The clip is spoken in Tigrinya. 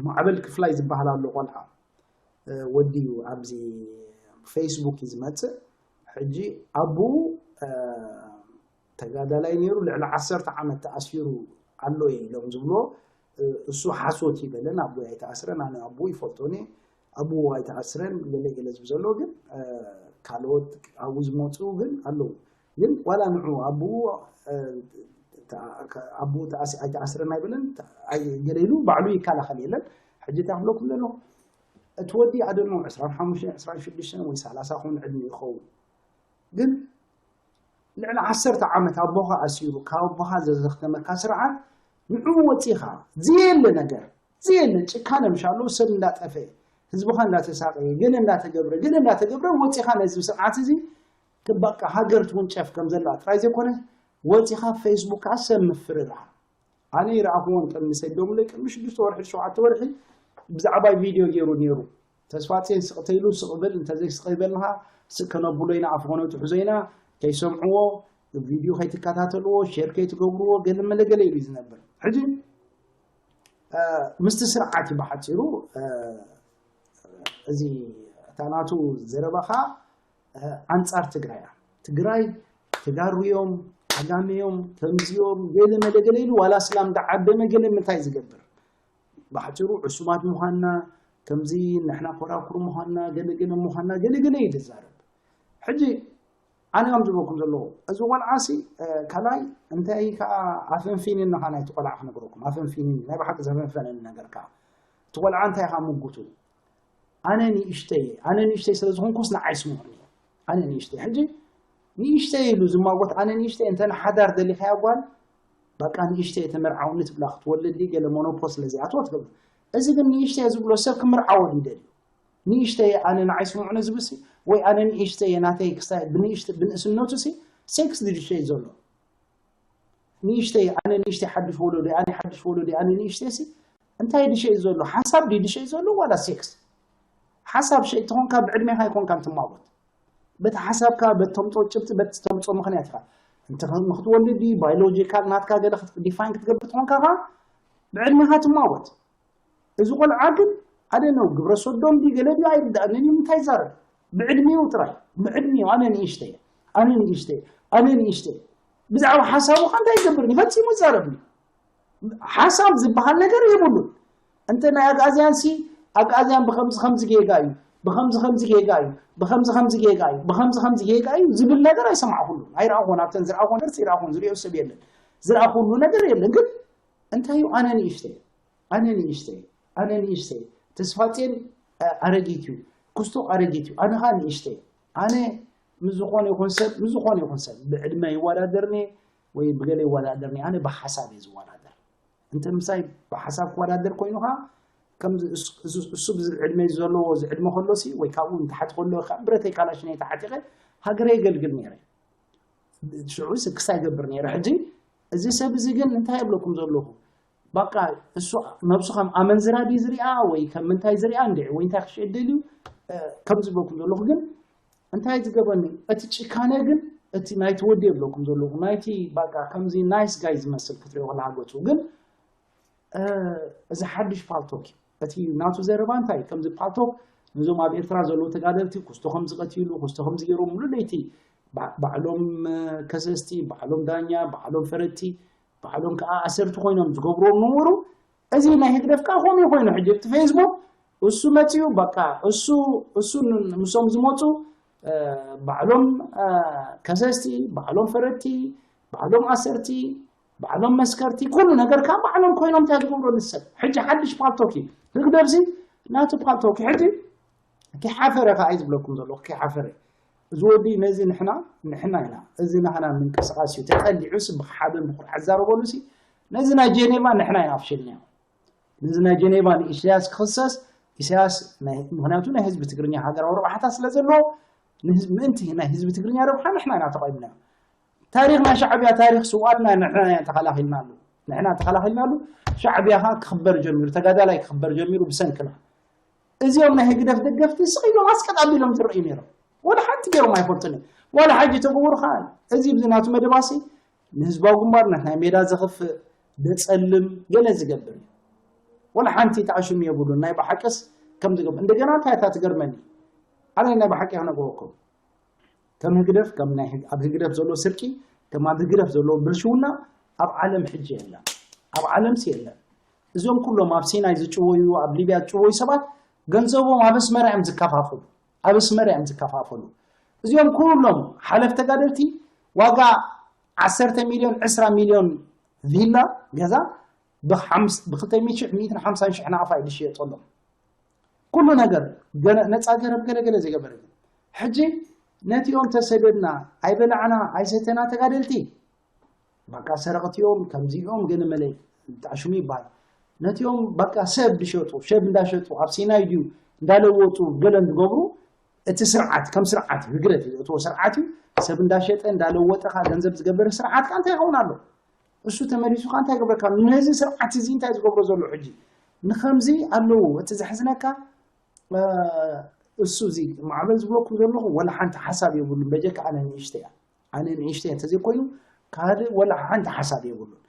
ማዕበል ክፍላይ ዝበሃል ኣሎ ቆልዓ፣ እ፣ ወዲ እዩ፣ ኣብዚ ፌስቡክ እዩ ዝመጽእ። ሕጂ ኣቡኡ፣ እ፣ ተጋዳላይ ነይሩ፣ ልዕሊ ዓሰርተ ዓመት ተኣሲሩ ኣሎ እዩ ኢሎም ዝብልዎ። እ፣ እሱ ሓሶት እዩ በለን፣ ኣቦይ ኣይተኣስረን፣ ኣነ ኣቦኡ ይፈልጦ እኔ፣ ኣቦኡ ኣይተኣስረን፣ ገለ ገለ ዝብል ዘሎ ግን፣ እ፣ ካልኦት ኣብኡ ዝመፁ ግን ኣለዉ። ግን ዋላ ንዑ ኣቦኡ፣ እ፣ ተ-፣ ኣቦኡ ተኣስ-፣ ኣይተኣስረን ኣይበለን፣ ተ-፣ ኣይ-፣ ገለ ኢሉ ባዕሉ ይከላኸል የለን። ሕጂ እንታይ ክብለኩም ዘለኹ? እቲ ወዲ ኣደኖ ዕስራን ሓሙሽተን፣ ዕስራን ሽዱሽተን ወይ ሰላሳ ክውን ዕድሚኡ ይኸውን። ግን ልዕሊ ዓሰርተ ዓመት ኣቦኻ ኣሲሩ፣ ካብ ኣቦኻ ዘዘኽተመካ ስርዓት ንዕኡ ወፂኻ፣ ዘየለ ነገር፣ ዘየለ ጭካነ ምሻሉ ሰብ እንዳጠፈ፣ ህዝብኻ እንዳተሳቀየ፣ ገለ እንዳተገብረ፣ ገለ እንዳተገብረ ወፂኻ ነዚ ስርዓት እዚ በቃ ሃገር ትውንጨፍ ከም ዘላ ጥራይ ዘይኮነ፣ ወፂኻ ፌስቡክ ከዓ ሰብ ምፍርራህ። ኣነ ይረኣኽዎን ቅድሚ ሰዶምለይ ቅድሚ ሽዱሽተ ወርሒ፣ ሸውዓተ ወርሒ ብዛዕባይ ቪድዮ ገይሩ ነይሩ። ተስፋጽዮን ስቕ ተይሉ ስቕ ብል፣ እንተዘይስቕ ይበልንኻ፣ ስቕ ከነብሎ ኢና፣ ኣፍ ኾነቱ ሕዞ ኢና፣ ከይሰምዕዎ፣ ቪድዮ ከይትከታተልዎ፣ ሼር ከይትገብርዎ፣ ገለ መለ ገለ ኢሉ እዩ ዝነብር። ሕጂ፣ እ፣ ምስቲ ስርዓት እዩ ብሓጺሩ፣ እ፣ እዚ እታ ናቱ ዘረባ ኸኣ፣ እ፣ ኣንጻር ትግራይ እያ። ትግራይ ተጋሩ እዮም፣ ዓጋመ እዮም፣ ከምዚ እዮም፣ ገለ መለ ገለ ኢሉ ዋላ ስላም ደዓደመ ገለ ምንታይ ዝገብር? ብሓጺሩ ዕሱባት ምዃንና፣ ከምዚ ንሕና ኮራኩር ምዃንና፣ ገለ ገለ ምዃንና፣ ገለ ገለ እዩ ዝዛረብ። ሕጂ ኣነ ከም ዝብለኩም ዘለኹ፣ እዚ ቆልዓሲ፣ እ፣ ካልኣይ እንታይ ከኣ ኣፈንፊንኒ ከኣ ናይቲ ቆልዓ ክነግረኩም፣ ኣፈንፊንኒ፣ ናይ ብሓቂ ዘፈንፈነኒ ነገር ከኣ። እቲ ቆልዓ እንታይ ኢኻ ምጉቱ? ኣነ ንእሽተይ እየ። ኣነ ንእሽተይ ስለ ዝኾንኩስ ንዓይ ስምዑኒ። ኣነ ንእሽተይ። ሕጂ ንእሽተይ ኢሉ ዝማጎት ኣነ ንእሽተይ፣ እንተ ንሓዳር ደሊኻያ ጓል፣ በቃ ንእሽተይ እየ ተመርዓውኒ ትብላ፣ ክትወልድ ድዩ ገለ ሞኖፖዝ ስለ ዘይኣትዎ ትገብር። እዚ ግን ንእሽተይ እየ ዝብሎ ሰብ ክምርዓዎ ድዩ ደልዩ? ንእሽተይ እየ ኣነ ንዓይ ስምዑኒ ዝብልሲ፣ ወይ ኣነ ንእሽተይ እየ ናተይ ክሳይ ብንእሽተ-፣ ብንእስነቱሲ ሴክስ ድዩ ድሸይ ዘሎ? ንእሽተይ፣ ኣነ ንእሽተይ ሓድሽ ወለዶ፣ ኣነ ሓድሽ ወለዶ፣ ኣነ ንእሽተይ ሲ እንታይ ድሸይ ዘሎ? ሓሳብ ድዩ ድሸይ ዘሎ ዋላ ሴክስ? ሓሳብ ሸይ ተኾንካ ብዕድሜኻ ኣይኮንካን ትማጎት። በቲ ሓሳብካ፣ በቲ ተምጾ ጭብጢ፣ በቲ ተምጾ ምኽንያት ኢኻ። እንተ ንክትወልድ ድዩ፣ ባዮሎጂካል ናትካ ገለ ክት-፣ ዲፋይን ክትገብር ተኾንካ ኸዓ ብዕድሜኻ ትማጎት። እዚ ቆልዓ ግን፣ ኣደ ነው፣ ግብረ ሰዶም ድዩ ገለ ድዩ ኣይርድኣንን እዩ፣ እንታይ ይዛረብ? ብዕድሜኡ ጥራይ፣ ብዕድሜኡ፣ ኣነ ንእሽተይ፣ ኣነ ንእሽተይ፣ ኣነ ንእሽተይ። ብዛዕባ ሓሳቡ ከ እንታይ ይገብር? ፈጺሙ ይዛረብ እዩ። ሓሳብ ዝበሃል ነገር የብሉን። እንተ ናይ ኣግኣዝያን ሲ፣ ኣግኣዝያን ብኸምዚ ከምዚ ጌጋ እዩ፣ ብኸምዚ ከምዚ ጌጋ እዩ፣ ብኸምዚ ከምዚ ጌጋ እዩ፣ ብኸምዚ ከምዚ ጌጋ እዩ ዝብል ነገር ኣይሰማዕኩሉን፣ ኣይረኣኹን። ኣብተን ዝረኣኹ ነገር ይረኣኹን፣ ዝሪኦ ሰብ የለን፣ ዝረኣኹሉ ነገር የለን። ግን እንታይ እዩ? ኣነ ንእሽተይ፣ ኣነ ንእሽተይ፣ ኣነ ንእሽተይ። ተስፋጼን፣ እ፣ ኣረጊት እዩ፣ ክስቶ ኣረጊት እዩ፣ ኣነ ኸኣ ንእሽተይ። ኣነ ምስ ዝኾነ ይኹን ሰብ፣ ምስ ዝኾነ ይኹን ሰብ ብዕድመ ይወዳደርኒ ወይ ብገለ ይወዳደርኒ፣ ኣነ ብሓሳብ እየ ዝወዳደር። እንተ ምሳይ ብሓሳብ ክወዳደር ኮይኑ ኸዓ፣ ከምዚ እሱ፣ እሱ፣ እሱ ብዚ ዕድመ ዘለዎ፣ እዚ ዕድመ ከሎሲ፣ ወይ ካብኡ ንታሕቲ ከሎ፣ ካብ ብረተይ ካላሽነይ ተዓጢቐ ሃገረይ የገልግል ነይረ። ሽዑ ስክስ ኣይገብር ነይረ። ሕጂ እዚ ሰብ እዚ ግን እንታይ እብለኩም ዘለኹ? በቃ እሱ ነብሱ ከም ኣመንዝራ ድዩ ዝሪኣ ወይ ከም ምንታይ ዝሪኣ እንድዒ ወይ እንታይ ክሽዕድ ደልዩ፣ እ፣ ከም ዝብለኩም ዘለኹ ግን እንታይ ዝገበኒ? እቲ ጭካነ ግን እቲ ናይቲ ወዲ እብለኩም ዘለኹ ናይቲ በቃ ከምዚ ናይስ ጋይ ዝመስል ክትሪኦ ከለካ ገጹ ግን እ፣ እዚ ሓድሽ ፓልቶክ እዩ። እቲ ናቱ ዘረባ እንታይ እዩ? ከምዚ ፓልቶክ ነዞም ኣብ ኤርትራ ዘለዉ ተጋደልቲ ክስቶ ከም ዝቐትሉ፣ ክስቶ ከም ዝገይሮም ሙሉ ለይቲ ባ-፣ ባዕሎም፣ እ፣ ከሰስቲ፣ ባዕሎም ዳኛ፣ ባዕሎም ፈረድቲ፣ ባዕሎም ከኣ ኣሰርቲ ኮይኖም ዝገብርዎም ነበሩ። እዚ ናይ ህግደፍ ከኣ ከምኡ ኮይኑ ሕጂ እቲ ፌስቡክ እሱ መጺኡ በቃ እሱ፣ እሱ ን-፣ ምሶም ዝመጹ፣ እ፣ ባዕሎም፣ እ፣ ከሰስቲ፣ ባዕሎም ፈረድቲ፣ ባዕሎም ኣሰርቲ፣ ባዕሎም መስከርቲ፣ ኩሉ ነገር ካብ ባዕሎም ኮይኖም እንታይ ዝገብሩ ንሰብ። ሕጂ ሓድሽ ፓልቶክ እዩ። ህግደፍሲ ናቱ ፓልቶክ እዩ። ሕጂ ከይሓፈረ ከኣ እዩ ዝብለኩም ዘለኹ፣ ከይሓፈረ። እዚ ወዲ ነዚ ንሕና፣ ንሕና ኢና። እዚ ናህና ምንቅስቃስ እዩ። ተጠሊዑ ሲ ብሓበን ብኩርዓት ዛረበሉ ሲ ነዚ ናይ ጀኔቫ ንሕና ኢና ኣፍሽልናዮ። ነዚ ናይ ጀኔቫ ንኢሳያስ ክኽሰስ፣ ኢሳያስ ናይ፣ ምኽንያቱ ናይ ህዝቢ ትግርኛ ሃገራዊ ረብሓታት ስለ ዘለዎ፣ ንህዝቢ፣ ምእንቲ ናይ ህዝቢ ትግርኛ ረብሓ ንሕና ኢና ተቐቢልናዮ። ታሪኽ ናይ ሻዕብያ ታሪኽ ስውኣትና ንሕና ኢና ተኸላኺልናሉ። ንሕና ተኸላኺልናሉ። ሻዕብያ ኸኣ ክኽበር ጀሚሩ፣ ተጋዳላይ ክኽበር ጀሚሩ ብሰንክና። እዚኦም ናይ ህግደፍ ደገፍቲ ስቕ ኢሎም ኣስቀጥ ኣቢሎም ዝረኣዩ ነይሮም። ዋላ ሓንቲ ገይሮም ኣይፈልጡን እዮም። ዋላ ሕጂ ተገብሩ ኸኣ እዚ ብዚ ናቱ መደባሲ ንህዝባዊ ግንባር ናይ ሜዳ ዘኽፍእ፣ ዘጸልም፣ ገለ ዝገብር እዩ። ወላ ሓንቲ ተዓሽሙ የብሉን። ናይ ብሓቅስ ከም ዝገብ-፣ እንደገና እንታይ እታ ትገርመኒ? ኣነ ናይ ብሓቂ ክነግረኩም። ከም ህግደፍ፣ ከም ናይ ህግ-፣ ኣብ ህግደፍ ዘሎ ስርቂ፣ ከም ኣብ ህግደፍ ዘሎ ብልሽውና ኣብ ዓለም ሕጂ የለን። ኣብ ዓለምስ የለን። እዚኦም ኩሎም ኣብ ሲናይ ዝጭወዩ፣ ኣብ ሊብያ ዝጭወዩ ሰባት ገንዘቦም ኣብ ኣስመራ እዮም ዝከፋፈሉ። ኣብ ኣስመራ እዮም ዝከፋፈሉ። እዚኦም ኩሎም ሓለፍ ተጋደልቲ ዋጋ ዓሰርተ ሚልዮን፣ ዕስራ ሚልዮን ቪላ ገዛ ብሓምስ-፣ ብ ክልተ ሚእቲ ሺሕ፣ ሚእትን ሓምሳን ሺሕ ናቕፋ እዩ ዝሽየጠሎም። ኩሉ ነገር ገለ-፣ ነፃ ገረብ ገለ ገለ ዝገበረ ግን። ሕጂ ነቲኦም ተሰደድና፣ ኣይበላዕና፣ ኣይሰተና ተጋደልቲ፣ በቃ ሰረቕቲ እዮም፣ ከምዚ እዮም፣ ገለ መለ ተዓሽሙ ይበሃል። ነቲኦም በቃ ሰብ ዝሸጡ፣ ሰብ እንዳሸጡ፣ ኣብ ሲናይ ድዩ እንዳለወጡ ገለ ዝገብሩ፣ እቲ ስርዓት ከም ስርዓት ህግደፍ እዩ ዘእትዎ ስርዓት እዩ። ሰብ እንዳሸጠ እንዳለወጠ ካ ገንዘብ ዝገበረ ስርዓት ካ እንታይ ይኸውን ኣሎ? እሱ ተመሊሱ ካ እንታይ ይገብረካ? ነዚ ስርዓት እዚ እንታይ ዝገብሮ ዘሎ ሕጂ? ንኸምዚ ኣለዉ። እቲ ዘሕዝነካ፣ እ፣ እሱ እዚ ማዕበል ዝብለኩም ዘለኹ ወላ ሓንቲ ሓሳብ የብሉን። በጀካ ኣነ ንእሽተይ እያ። ኣነ ንእሽተይ እንተዘይኮይኑ ካልእ ወላ ሓንቲ ሓሳብ የብሉን።